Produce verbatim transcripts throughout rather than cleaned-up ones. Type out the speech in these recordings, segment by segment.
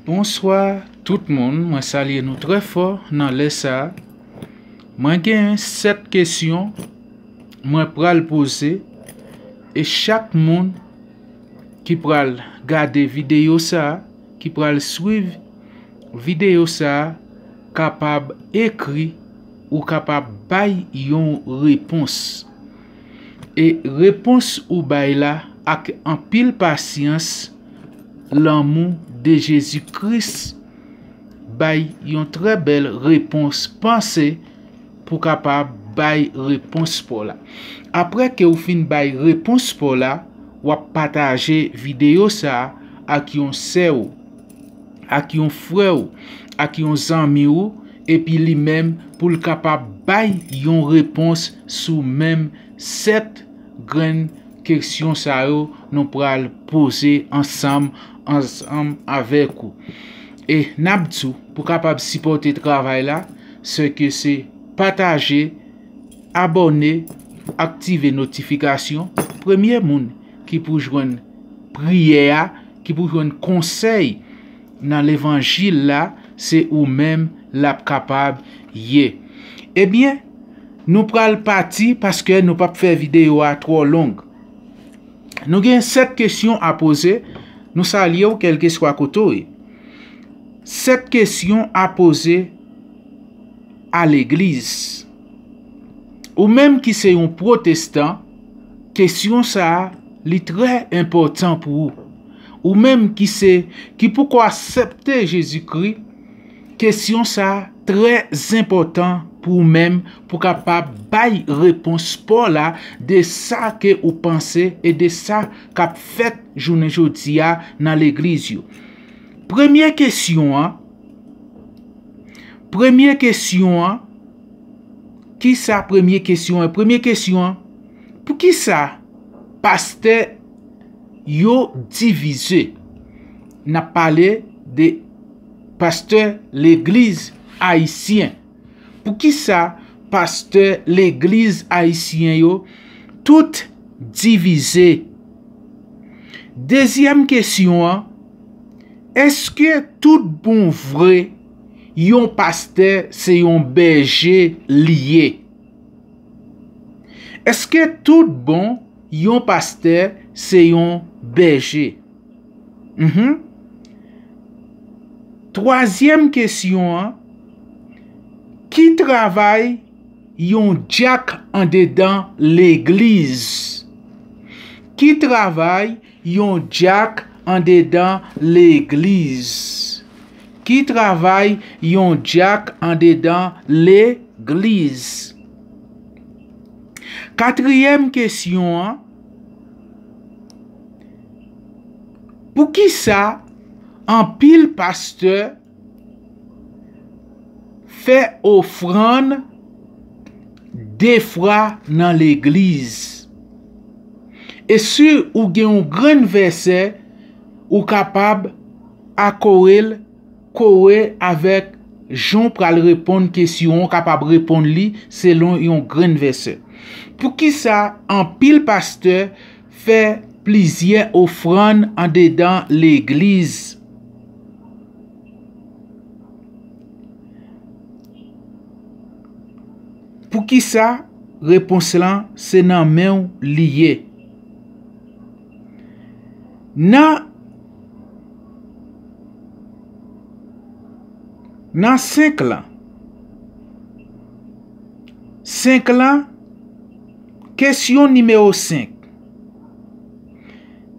Bonswa tout moun, mwen salye nou trè fò nan lè sa a. Mwen gen sèt kesyon mwen pral poze, e chak moun ki pral gade videyo sa a, ki pral swiv videyo sa a, kapab ekri, ou kapab bay yon repons. E repons ou bay la, ak anpil pasyans, lanmou de Jezi Kris bay yon trè bèl repons panse pou kapab bay repons pa w la. Apre ke w fin bay repons pa w la, w ap pataje videyo sa a ak yon sè w, ak yon frè w, ak yon zanmi w, epi li menm pou l kapab bay yon repons sou menm sèt grenn kesyon sa yo nou pral poze ansanm, ansanm avèk ou. E n ap di w, pou kapab sipòte travay la, se ke se pataje, abòne, aktive notifikasyon. Premye moun ki pou jwenn priyè a, ki pou jwenn konsèy nan levanjil la, se ou menm l ap kapab ye. Ebyen, nou pral pati paske nou p ap fè videyo a twò long. Nou gen sèt kesyon a poze. Nou salye w kèlkeswa kote w ye. Sèt kesyon a poze a legliz. Ou menm ki se yon pwotestan, kesyon sa a, li trè enpòtan pou ou. Ou menm ki se, ki poko aksepte Jezikri, kesyon sa a trè enpòtan pou ou menm, pou kapab bay repons pa w la de sa ke ou panse e de sa k ap fèt jounen jodi a nan legliz yo. Premye kesyon an, premye kesyon an, kisa premye kesyon an? Premye kesyon an, poukisa pastè yo divize? N ap pale de pastè legliz ayisyen. Poukisa pastè legliz ayisyen yo tout divize? Dezyèm kesyon an, èske tout bon vre yon pastè se yon bèje li ye? Èske tout bon yon pastè se yon bèje? Mhm. Twazyèm kesyon an, ki travay yon dyak andedan legliz? Ki travay yon dyak andedan legliz? Ki travay yon dyak andedan legliz? Katriyèm kesyon an, poukisa anpil pastè fè ofrann de fwa nan legliz? E si ou gen yon grenn vèsè, ou kapab akore l kore avèk jan w pral reponn kesyon an, ou kapab reponn li selon yon grenn vèsè. Poukisa anpil pastè fè plizyè ofrann andedan legliz? Poukisa repons lan se nan men w li ye? Nan, nan senk lan, senk lan, kesyon nimewo senk.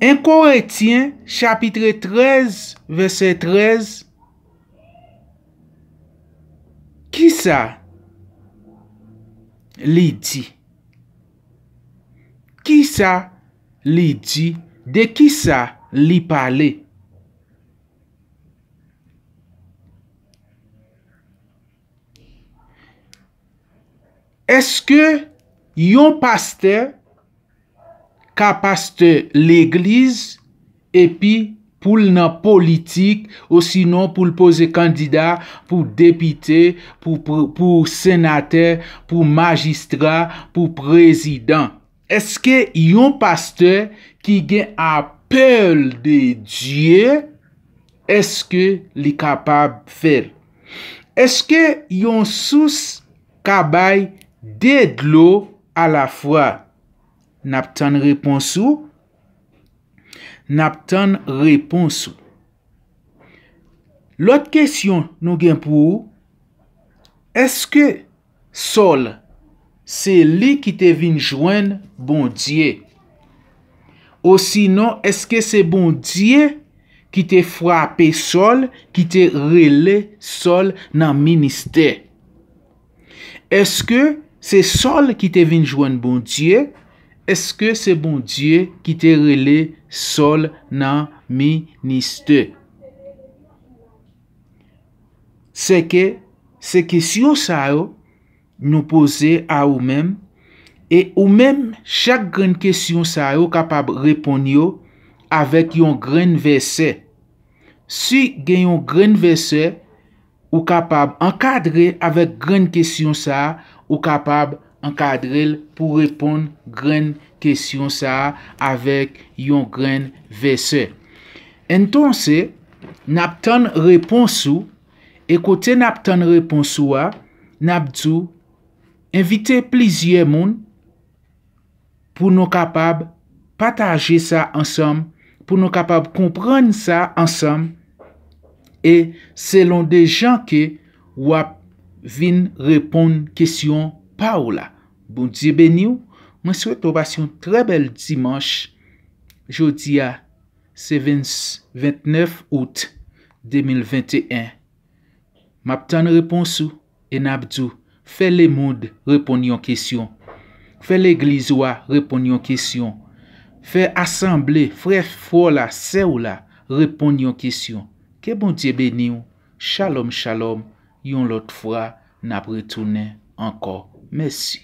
En Korentyen, chapit trèz, vèsè trèz, kisa li di? Kisa li di? De kisa li pale? Èske yon pastè ka pastè legliz epi pou l nan politik, osinon pou l poze kandida pou depite, pou, pou, pou senatè, pou majistra, pou prezidan? Èske yon pastè ki gen apèl de Dye Èske li kapab fè l? Èske yon sous ka bay de dlo alafwa? N ap tann repons ou. N ap tann repons ou. Lòt kesyon nou gen pou ou, èske Sòl se li ki te vin jwenn Bondye? Osinon, èske se Bondye ki te frape Sòl, ki te rele Sòl nan ministè? Èske se Sòl ki te vin jwenn Bondye? Èske se Bondye ki te rele Sòl nan ministè? Sèke se kesyon sa yo nou poze a ou menm, e ou menm, chak grenn kesyon sa yo kapab reponn yo avèk yon grenn vèsè. Si gen yon grenn vèsè, ou kapab ankadre avèk grenn kesyon sa a, ou kapab ankadre l pou reponn grenn kesyon sa a avèk yon grenn vèsè. Entonse, n ap tann repons ou, e kote n ap tann repons ou a, n ap di w, envite plizyè moun pou nou kapab pataje sa ansanm, pou nou kapab konprann sa ansanm, e selon de jan ke w ap vin reponn kesyon pa w la. Bondye beni w. Mwen swete w pase yon trè bèl dimanch. Jodi a, se vennèf out de mil venteyen. M ap tann repons ou e n ap di w, fè lemonn reponn yon kesyon. Fè legliz ou a reponn yon kesyon. Fè asanble, frè fò la, sè w la, reponn yon kesyon. Ke Bondye beni w. Shalom, shalom. Yon lòt fwa, n ap retounen ankò. Mèsi.